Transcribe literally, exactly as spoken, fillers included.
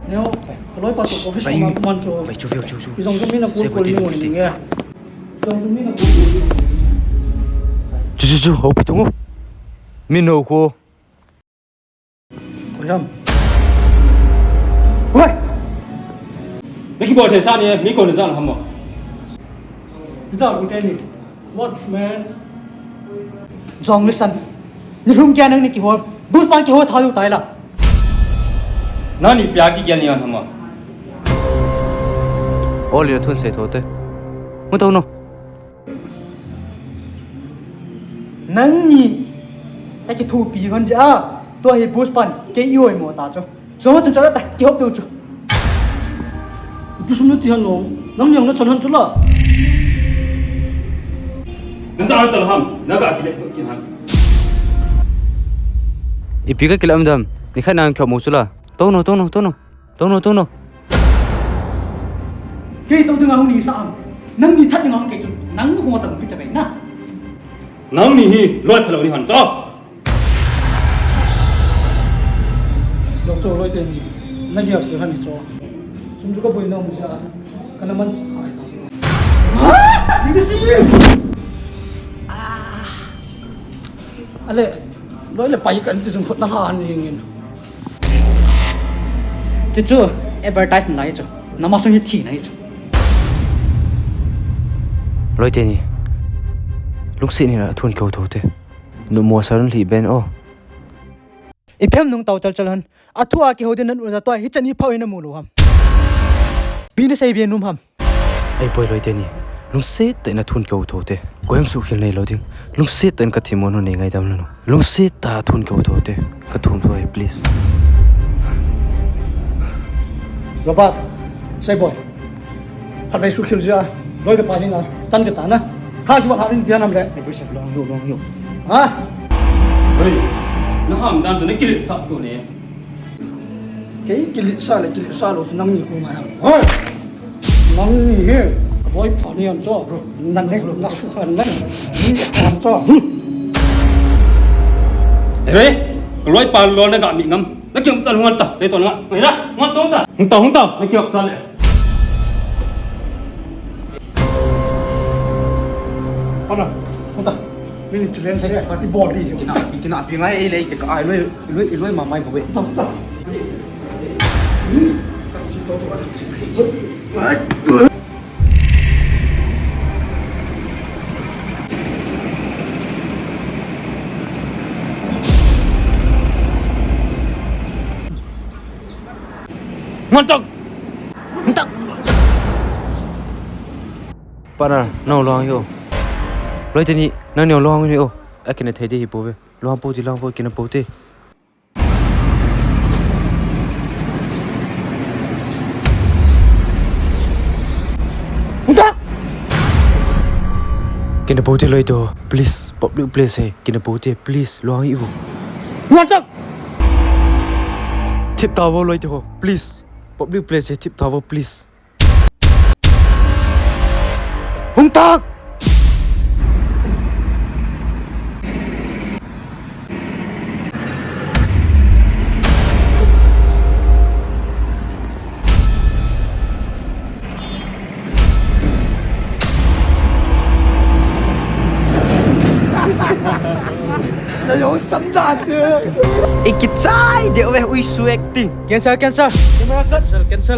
Neo, kaloi pa chu office ma kuman chu. Bai chu veu chu chu. Ijong chu mi na kul kul ni nge. Ijong chu mi na kul kul ni. Chu chu chu, houpi tung u. Mi nou ko. Koi ham? Wei! Na kibol thei sa ni, mi kon sa ham mo. Ita bu te ni. Watchman. Jong listen. Ni lhung kya nang ni kihol. Boss pan kihol tha lu tai la. Nang ni pia kigel ni ham mo. Oli na thun sei tho te. Mu tho no. Nangni, ka kithupi hon jeh a, tua hi boss pan, kei i oimo ta chu. Soma chun chala ta, kihop tu chu. Ipi sum na ti han long, nangni ang na chan han chu la. Na sa han chala ham, na ga kile kin han. Ipi ka kile am dam, ni khat na ang kihop mo chu la. Tono, tono, tono. Tono, tono. Kei to dinga hung ni sa am. Nangni that dinga hung kei chun. Nang hung ta mi ta bai na. Nangni hi loi phalo ni han cha. Loi cho loi te ni. Na gi a ki han ni cho. Sum ju ka boi na mu ja. Ka na man khai ta. Ha? Ni si. Ah. Ale, loi le pai kan ti sung khut na ha ni ngin. Chu chu, advertise na hi chu. Nama sung hi thi na hi chu. Loi te ni. Lungsi ni na thun keu tho te. Nu mo sa run li ben o. Ipi ham nung tau chal chal han. Athu a kihou din nan u ja tua hi chan hi phau hi na mu lou ham. Pi na sei bia num ham. Ei poi loi te ni. Lungset tah in a thun keu tho te. Koi ham suhkhel nei lou ding. Lungset tah in ka themmo nu nei ngaidam lou nu. Lungset tah a thun keu tho te. Ka thum tho e, please. Robert, sei boi. Phat vei suhkhel jia. Loi le pai ni na. Tan ke ta na. Kha ki ba ha rin dia nam le. Ei poi sa long yo, long yo. Ha? Hei, na ham dan chu na kilit sa to ne. Kei kilit sa le kilit sa lou chu nangni khu ngai ham. Hoi! Nangni hi, boy pha ni an cho. Nan le na su khan nan. Ni an cho. Ere, loi pa lol na ga mi ngam. Na kiam cha lungan ta. Le to na. Ere, ngan to ta. Hung ta, hung ta. Na kiam cha le. Pana, hung ta. Ni ni chilen sa ya. I bol di. Kina, kina pi ngai ei le ke ka ai loi. Iloi, iloi mamai boi. Ngontok. Ngontok. Para, nau long yo. Loi te ni, nang neo long ni o. Akina thei di hi boi. Long po di long po kina po te. Hung ta! Kina bote loi to, please, public place he, kina bote, please, luang i u. Hung ta! Thip ta vo loi to, please, public place he, thip ta vo, please. Hung tak! Nayo samdan. Ikichai de we ui suek ti. Cancel, cancel. Camera cut. Cancel, cancel.